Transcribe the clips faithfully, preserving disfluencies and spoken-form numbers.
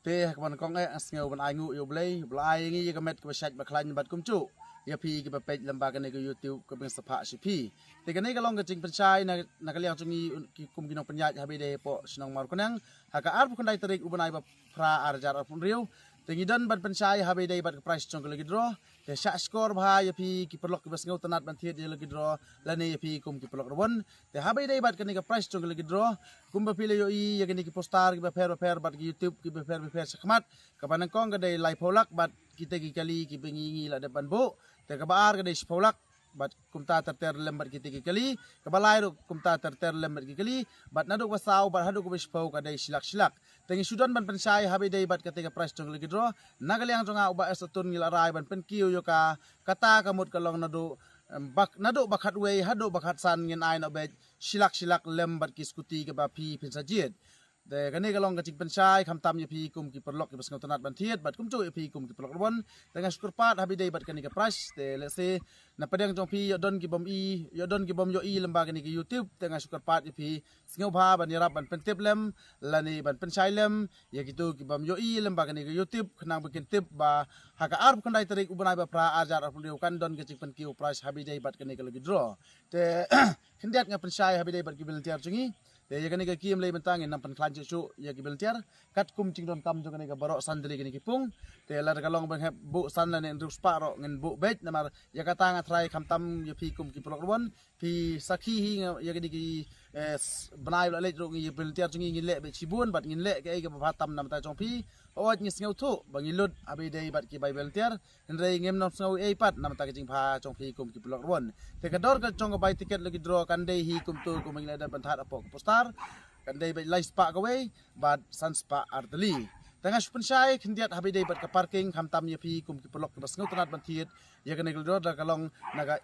Te ha kaba nyngkong eh, nga sngew ban ai nguh ïa U Blei, ba la ai ïa ngi ïa ka met kaba shait ba khlaiñ bad kumjuh ïa phi kiba peit lyngba kane ka YouTube kaba ngi sa phah sha phi. Te kane ka long ka jingpynshai na, na ka liang jong ngi ki kum ki nongpynïaid haba ïadei hapoh shnong Mawryngkneng, ha ka arphew khyndai tarik u bnai ba phra ar hajar arphew hynriew. Te ngi don ban pynshai haba ïadei bad ka prize jong ka lucky draw. Te shah shkor bha ïa phi ki paralok kiba sngewtynnat ban thied ïa ka lucky draw lane ïa phi kum ki paralok rawon. Te haba ïadei bad kane ka prize jong ka lucky draw, kumba phi la ïohi ïa kine ki poster kiba pher ba pher bad ki YouTube kiba pher ba pher shakhmat, kaba nyngkong ka dei laiphew lak bad kita ki kali kiba ngi, ngi la dep ban buh. Te kaba ar ka dei shiphew lak bad kumta ter ter lem bad kita ki kali, kaba lai ruh kumta ter ter lem bad ki kali, bad naduh kaba saw bad haduh kaba shiphew ka dei shi lak shi lak. Te ngi shu don ban pynshai haba ïadei bad kata ka prize jong ka lucky draw. Na ka liang jong nga u Bah S Atun ngi la rai ban pynkiew ïa ka, kata ka mut ka long naduh, em, bak, naduh ba khatwei haduh ba khatsan ngin ai noh beit shi lak shi lak lem bad ki scooty kaba phi phin sa jied. Te kane ka long ka jingpynshai khamtam ïa phi kum ki paralok kiba sngewtynnat ban thied bad kumjuh ïa phi kum ki paralok rawon. Te nga shu kyrpad haba ïadei bad kane ka prize, te lehse na pdeng jong phi ïoh don ki bym i, ïoh don ki bym ïohi lyngba kane ka YouTube, te nga shu kyrpad ïa phi sngewbha ban ïarap ban pyntip lem lane ban pynshai lem ïa kito ki bym ïohi lyngba kane ka YouTube, khnang ba kin tip ba ha ka arphew khyndai tarik u bnai ba phra ar hajar arphew hynriew kan don ka jingpynkiew prize haba ïadei bad kane ka lucky draw. Te khyndiat nga pynshai haba ïadei bad ki volunteer jong ngi. Te ïa kane ka kiem lei mynta ngin nang pynkhlaiñ shuh shuh ïa ki volunteer katkum jingdonkam jong kane ka baroh san tylli kine ki pung. Te lada ka long ban hap buh san lane hynriew spah ruh ngin buh beit, namar ïa kata nga tharai khamtam ïa phi kum ki paralok rawon phi sakhi hi nga, ïa kine ki, eh, s-, bnai ba la leit ruh ngi volunteer jong ngi ngin leh beit shibun bad ngin leh kaei kaba bha tam na bynta jong phi. Hooid ngi sngewthuh ba ngi lut haba ïadei bad ki bai volunteer, hynrei ngim nang sngew ei pat na bynta ka jingbha jong phi kum ki paralok rawon. Te ka dor ka jong ka bai tiket lucky draw kan dei hi kumto kum ba ngi la dep ban thad hapoh ka poster. Kan dei beit lai spah kawei bad san spah ar tylli. Te nga shu pynshai khyndiat haba ïadei bad ka parking khamtam ïa phi kum ki paralok kiba sngewtynnat ban thied ïa kane ka lucky draw, da ka long na ka,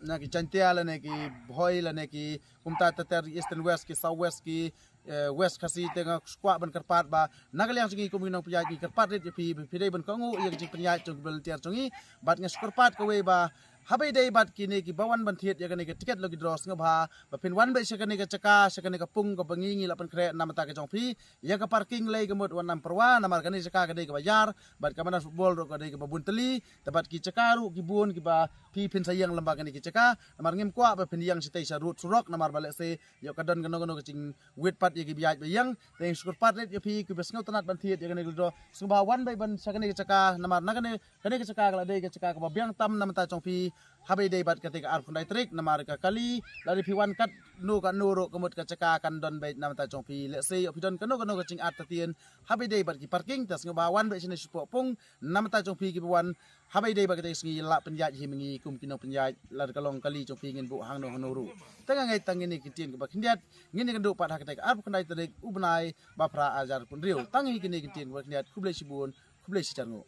na ki Jaintia lane ki Bhoi lane ki kumta ter ter, East and West, ki South West, ki, eh, West Khasi. Te nga shu kwah ban kyrpad ba na ka liang jong ngi kum ki nongpynïaid ngi kyrpad rit ïa phi, phi dei ban kohnguh ïa ka jingpynïaid jong ki volunteer jong ngi. Bad nga shu kyrpad kawei ba haba ïadei bad kine kiba wan ban thied ïa kane ka tiket lucky draw, sngewbha ba phin wan beit sha kane ka jaka, sha kane ka pung kaba ngi, ngi la pynkhreh na bynta ka jong phi. Ïa ka parking lei ka mut wat nym pyrwa, namar kane ka jaka ka dei kaba ïar bad ka madan football ruh ka dei kaba bun tylli. Te bad ki jaka ruh ki bun kiba phi phin sa ïeng lyngba kane ki jaka, namar ngim kwah ba phin ïeng shatei sha road surok, namar ba lehse ïoh ka don kano kano ka jingwit pat ïa kiba ïaid ba ïeng. Te nga shu kyrpad rit ïa phi kiba sngewtynnat ban thied ïa kane ka lucky draw, sngewbha wan beit ban sha kane ka jaka, namar na kane, kane ka jaka ka la dei ka jaka kaba biang tam na bynta jong phi haba ïadei bad kata ka arphew khyndai tarik, namar ka kali lada phi wan katno katno ruh ka mut ka jaka kan don beit na bynta jong phi. Lehse ïoh phi don kano kano ka jingartatien haba ïadei bad ki parking, te sngewbha wan beit shane shapoh pung na bynta jong phi kiba wan haba ïadei bad kata ka sngi, la pynïaid hi ma ngi kum ki nongpynïaid, lada ka long kali jong phi ngin buh hangno hangno ruh. Te nga ngeit tang kine ki ktien kiba khyndiat ngin ïakynduh pat ha kata ka arphew khyndai tarik u bnai ba phra ar hajar arphew hynriew. Tang hi kine ki ktien kiba khyndiat, khublei shibun, khublei shihajar nguh.